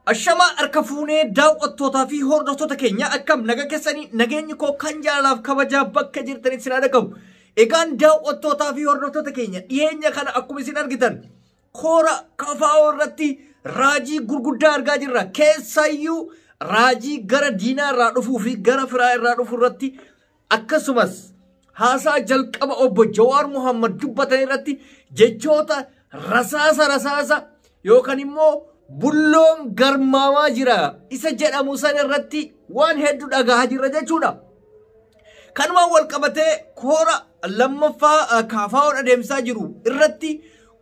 Ashamaa harka fuunee, daawwattootaa fi hordoftoota keenya, akkam naga keessanii? Nageenyi koo kan jaalalaaf kabajaa bakka jirtanitti isin haa dhaqabu. Egaan daawwattootaa fi hordoftoota keenya, dhiyeenya kana akkuma isin argitan koora KFO irratti raajii gurguddaa argaa jirra. Keessayyuu raajii gara diinaa irraa dhufuu fi gara firaa irraa dhufu irratti, akkasumas haasaa jalqaba obbo Jawaar Muhammad dubbatan irratti jechoota rasaasa rasaasa yookaan immoo bulloon garmaamaa jira isa jedhamu san irratti waan hedduu dhagahaa jirra jechuudha. Kanumaan wal qabatee koora lammaffaa KFO'n adeemsaa jiru irratti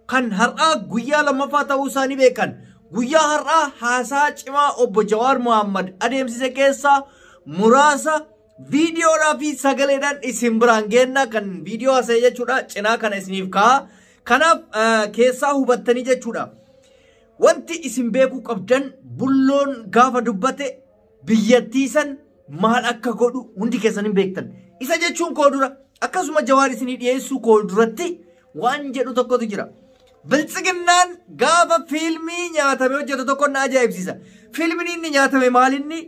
kan har'aa guyyaa lammaffaa ta'uu isaanii beekan. Guyyaa har'aa haasaa cimaa obbo Jawaar Muhammad adeemsise keessaa muraasa viidiyoodhaa fi sagaleedhaan isin biraan geenna. Kan viidiyoo haasa'e jechuudha, cinaa kana isiniif kaa'a. Kanaaf keessaa hubattanii jechuudha. Wanti isin beekuu qabdan, bulloon gaafa dubbate biyyattii san maal akka godhu hundi keessan hin beektan. Isa jechuun koo dura, akkasuma Jawaar isinii dhiyeessuu koo duratti waan jedhu tokkotu jira. Biltsiginnaan gaafa fiilmii nyaatame hojjetu tokko na ajaa'ibsiisa. Fiilmiin inni nyaatame maalinni?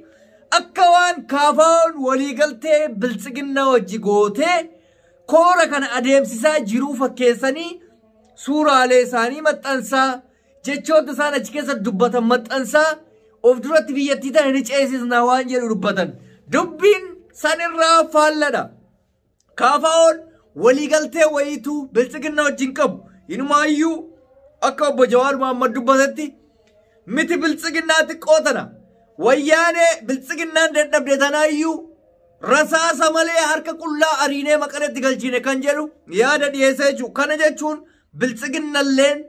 Akka waan KFO'n waliigaltee biltsiginnaa wajji gootee koora kana adeemsisaa jiruu fakkeessanii suuraalee isaanii maxxansaa, jechoota isaan achi keessa dubbatan maxxansaa, of duratti biyyattii tana ni ceesisna waan jedhu dubbatan. Dubbiin sanirraa faalladha. KFO'n waliigaltee wayiituu biltsiginnaa wajjin qabu. Inumaayyuu akka obbo Jawaar Muhammad dubbatetti miti, biltsiginnaa xiqqoo tana, wayyaanee biltsiginnaan dadhabde tanaayyuu rasaasa malee harka qullaa ariinee Maqaletti galchine kan jedhu yaada dhiyeessa jechuudha. Kana jechuun biltsiginnalleen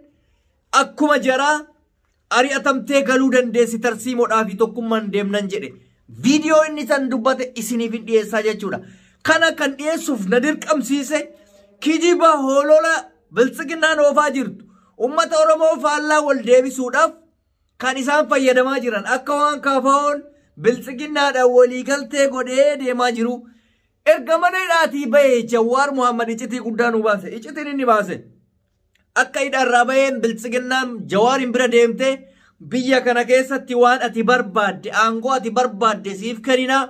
akkuma jaraa ari'atamtee galuu dandeessi tarsiimoodhaa fi tokkummaan deemnan jedhe. Viidiyoo inni san dubbate isiniif hin dhiyeessaa jechuudha. Kana kan dhiyeessuuf na dirqamsiise kijiba hoolola biltsiginnaan oofaa jirtu. Uummata Oromoo faallaa wal deebisuudhaaf kan isaan fayyadamaa jiran, akka waan KFO'n biltsiginnaadhaan waliigaltee godhee deemaa jiru. Erga mana hidhaatii bahee Jawaar Muhammad icitii guddaa nu baase. Icitiin inni baase, akka hidhaarraa baheen biltsiginnaan Jawaariin bira deemtee, biyya kana keessatti waan ati barbaadde, aangoo ati barbaadde siif kenninaa,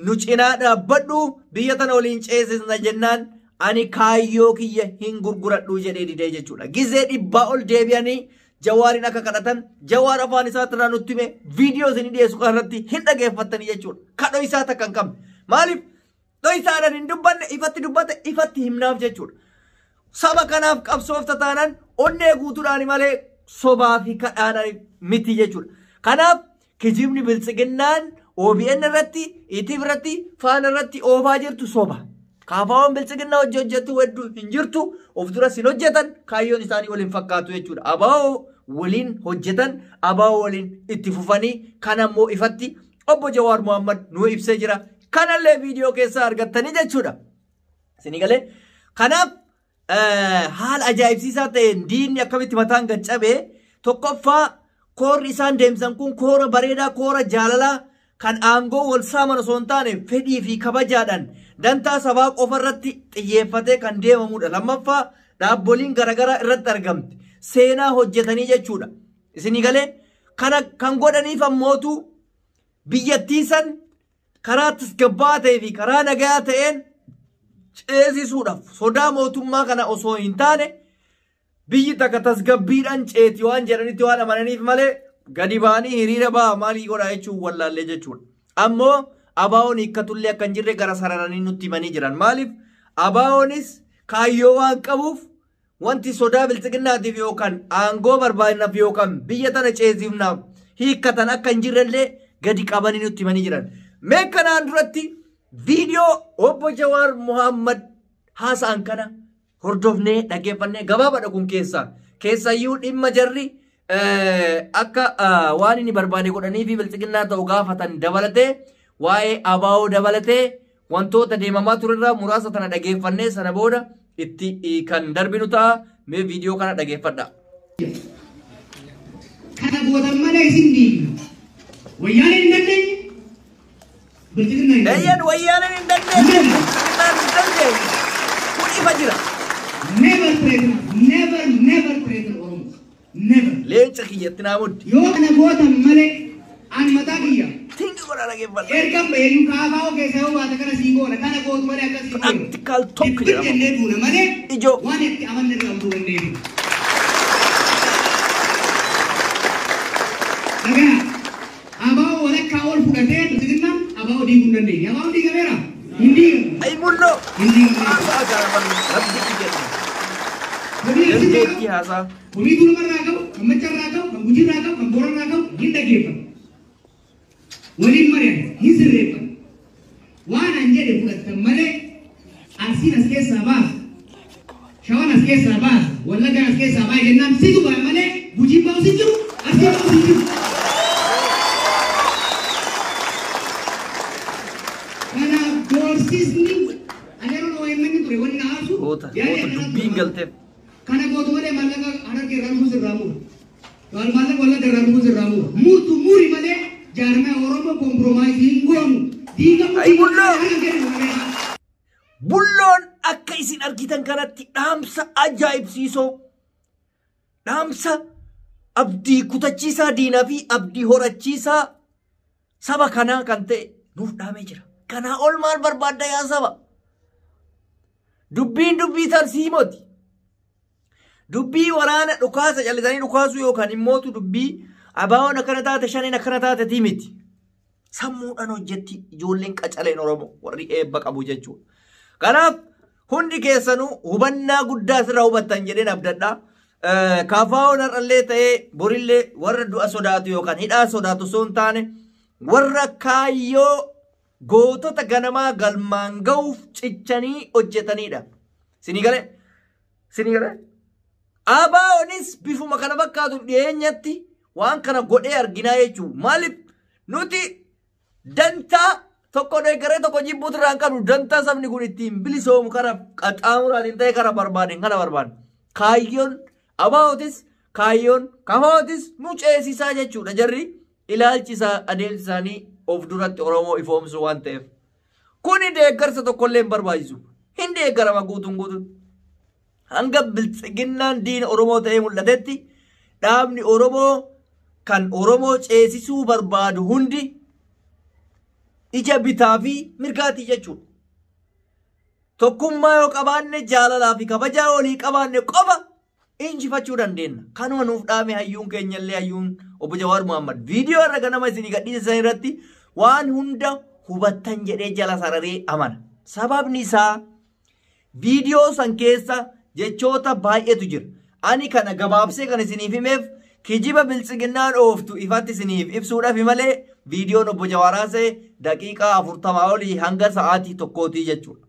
nu cinaa dhaabbadhu, biyya tana waliin ceesisna jennaan, ani kaayyoo kiyya hin gurguradhu jedhee didee jechuudha. Gizee 100 ol deebi'anii Jawaariin akka kadhatan Jawaar afaan isaatirraa nutti hime. Viidiyoo isin dhiyeessu kanarratti hin dhageeffattanii jechuudha. Kadhoo isaa takka hin qabne. Maaliif dho'isaadhaan hin dubbanne? Ifatti dubbate, ifatti himnaaf jechuudha. Saba kanaaf qabsoofta taanaan onnee guutuudhaan malee sobaa fi kadhaadhaan miti jechuudha. Kanaaf kijibni biltsiginnaan OBN irratti, ETV irratti, Faana irratti oofaa jirtu soba. KFO'n biltsiginnaa hojii hojjetu hedduu hin jirtu, of duras hin hojjetan, kaayyoon isaanii waliin fakkaatu jechuudha. ABO waliin hojjetan, ABO waliin itti fufanii, kan ammoo ifatti obbo Jawaar Muhammad nu ibsee jira. Kanallee viidiyoo keessaa argattanii jechuudha. Isinii galee? Kanaaf haala ajaa'ibsiisaa ta'een diinni akkamitti mataan gad cabee, tokkoffaa koorri isaan deemsan kun koora bareedaa, koora jaalalaa, kan aangoo wal saaman osoo hin taane fedhii fi kabajaadhaan dantaa sabaa qofa irratti xiyyeeffatee kan deemamudha. Lammaffaa dhaabboliin garaagaraa irratti argamte seenaa hojjetanii jechuudha. Isinii galee? Kana kan godhaniif ammootu biyyattii san karaa tasgabbaa'aa ta'ee fi karaa nagaa ta'een ceesisuudhaaf, sodaa mootummaa kana osoo hin taane biyyi takka tasgabbiidhaan ceeti waan jedhanitti waan amananiif malee gadi ba'anii hiriira ba'a maalii godhaa jechuun wallaallee jechuudha. Ammoo ABO'n hiikkatullee akka hin jirre gara sararanii nutti himanii jiran. Maaliif? ABO'nis kaayyoo waan qabuuf, wanti sodaa biltsiginnaatiif yookaan aangoo barbaadnaaf yookaan biyya tana ceesifnaaf hiikkatan akka hin jirrellee gadi qabanii nutti himanii jiran. Mee kanaan duratti viidiyoo obbo Jawaar Muhammad haasa'an kana hordofnee dhaggeeffannee, gabaabaadha kun keessaa. Keessayyuu dhimma jarri akka waan inni barbaade godhanii fi biltsiginnaa ta'u gaafatan dabalatee, waa'ee ABO dabalatee, wantoota deemamaa turerraa muraasa tana dhageeffannee sana booda itti kan darbinu ta'a. Mee viidiyoo kana dhageeffadha. Kana gootan malee isin diigna. Wayyaaneen hin dandeenye. Bilchiginna hin Eeyyan, wayyaaneen hin dandeenye, biltsiginnaan hin dandeenye. Kun ifa jira. Never threaten, never, never threaten Oromo. Never. Leenca kiyyatti naa muddi. Yoo kana gootan malee an mataa kiyya. Tingi godhaa dhaggeeffadha. Erga bayyuu kaafaa keessa yoo baate kana sii goona kana gootu malee akkas sii goona. Practical talk Itti jedhama. jennee duuna malee Ijoo. waan itti amanne irraa utuu hin deebiin. Dhagaa abaa'oo walakkaa ol fudhatee bilxiginnaan abaa'oo diiguu hin dandeenye. Abaa'oo diigameera? Hin diigamu. Ay mulloo. Hin diigamu. Haasaa kana barri rabbi kiyya. Komii Arsii Dandeettii qabu, haasaa. komii Tuulamarraa qabu, kan Maccarraa qabu, kan Gujiirraa qabu, kan Boorarraa qabu hin dhaggeeffatu. Waliin mari'atu, hin sirreeffatu. Waan an jedhe fudhattan malee Arsiin as keessaa baasa, Shawaan as keessaa baasa, Wallaggaan as keessaa baasa jennaan situ ba'a malee Gujiin ba'us hin jiru, Arsiin ba'us hin jiru. Kanaaf doorsisni ani yeroo OMN ture wanni na aarsu Goota yaada goota akkanaa dubbiin ture. galteef. Kana gootu malee maallaqa Harargee irraa dhufuus irraa muru. Maallaqa Wallagga irraa dhufuus irraa muru. Murtu muri malee jaarmaya Oromoo compromise hin goonu. Diigamu Ay mulloo. diigamu harka kennu malee. Bulloon akka isin argitan kanatti dhaamsa ajaa'ibsiisoo dhaamsa abdii kutachiisaa diinaa fi abdii horachiisaa saba kanaa kan ta'e nuuf dhaamee jira. Kanaa ol maal barbaadda yaa saba? Dubbiin dubbii tarsiimooti. Dubbii waraana dhukaasa callisanii dhukaasuu yookaan immootu dubbii abaawoon akkana taate shaniin akkana taate miti. Sammuudhaan hojjetti ijoolleen qacaleen Oromoo warri eebba qabu jechuudha. Kanaaf hundi keessanuu hubannaa guddaa asirraa hubattan jedheen abdadha. Kaafaa'oon har'allee ta'ee borillee warra du'a sodaatu yookaan hidhaa sodaatu osoo hin taane warra kaayyoo gootota ganamaa galmaan ga'uuf cichanii hojjetanidha. Sinii galee? Sinii galee? Abaa'oonis bifuma kana fakkaatu dhiyeenyatti waan kana godhee arginaa jechuudha. Maaliif nuti dantaa tokko deeggaree tokko jibbuutu irraa hin qabnu dantaa sabni kun ittiin bilisoomu kara qaxxaamuraatiin ta'e kara barbaadeen kana barbaadne. Kaayyoon abaa'ootis kaayyoon kafaa'ootis nu ceesisaa jechuudha jarri ilaalchi isaa adeemsi isaanii of duratti Oromoo ifoomsuu waan ta'eef. Kuni deeggarsa tokkollee hin barbaachisu. Hin deeggarama guutuun guutuun. Hanga biltsiginnaan diina Oromoo ta'ee mul'atetti dhaabni Oromoo kan Oromoo ceesisuu barbaadu hundi ija bitaa fi mirgaatii jechuudha. Tokkummaa yoo qabaanne jaalalaa fi kabajaa walii qabaanne qofa injifachuu dandeenya. Kanuma nuuf dhaame hayyuun keenyallee hayyuun obbo Jawaar Muhammad. Viidiyoo irra ganama isinii gadhiisan irratti waan hunda hubattan jedhee jala sararee amana. Sababni isaa viidiyoo san keessa jechoota baay'eetu jira. Ani kana gabaabsee kan isiniif himeef kijiba biltsiginnaan ooftu ifatti isiniif ibsuudhaaf malee viidiyoon obbo Jawaar haasa'e daqiiqaa 40 olii hanga sa'aatii tokkootii jechuudha.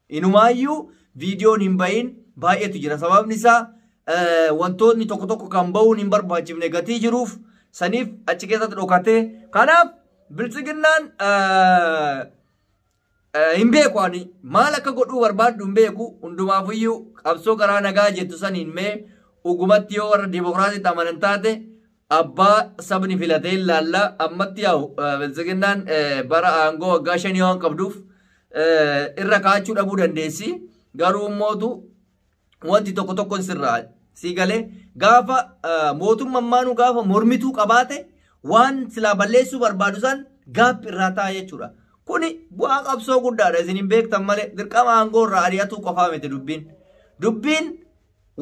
Inumaayyuu viidiyoon hin bahin baay'eetu jira. Sababni isaa wantoonni tokko tokko kan bahuun hin barbaachifne gatii jiruuf saniif achi keessatti dhokatee kanaaf biltsiginnaan hin beeku ani maal akka godhuu barbaaddu hin beeku hundumaafuyyuu qabsoo karaa nagaa jettu saniin mee dhugumatti yoo warra dimokiraasiitti amanan taate abbaa sabni filatee ilaalla ammatti yaa'u biltsiginnaan bara aangoo waggaa 5 waan qabduuf irra kaachuu dhabuu dandeessi garuu immootu wanti tokko tokko sirraa si galee gaafa mootummaan gaafa mormituu qabaate waan silaa balleessuu barbaadu san gaaffi irraa ta'a jechuudha. Kuni bu'aa qabsoo guddaadha isin hin beektan malee dirqama aangoo irraa ari'atuu qofaa miti dubbiin. Dubbiin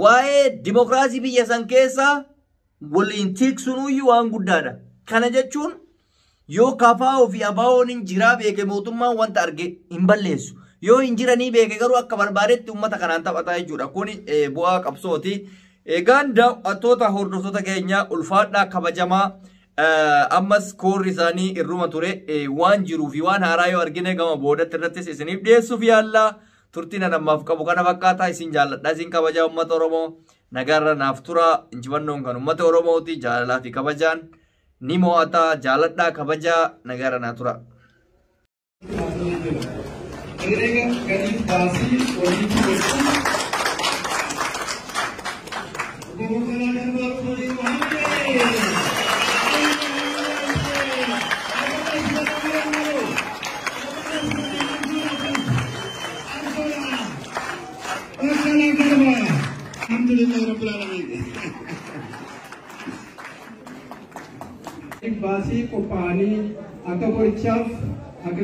waa'ee dimokiraasii biyya san keessaa waliin tiksunuyyuu waan guddaadha. Kana jechuun yoo kafaa'oo fi abaa'oon hin jiraa beeke mootummaan wanta arge hin balleessu. Yoo hin jiranii beeke garuu akka barbaadetti uummata kanaan taphataa jechuudha. Kuni bu'aa qabsooti. Egaan daawwattoota hordoftoota keenya ulfaadhaa kabajamaa ammas koorri isaanii irruma ture waan jiruu fi waan haaraa yoo argine gama boodatti irrattis isiniif dhiyeessuuf yaalla. Turtiin an ammaaf qabu kana fakkaataa isin jaalladha isin kabajaa uummata Oromoo nagaarra naaf tura injifannoon kan uummata Oromooti jaalalaa fi kabajaan ni mo'ata jaaladhaa kabajaa nagaarra naa tura. Herrega gadi baasii walitti gochuun Alhamdulillah Rabbil Alamin. galiif baasii qophaa'anii akka qorichaaf akka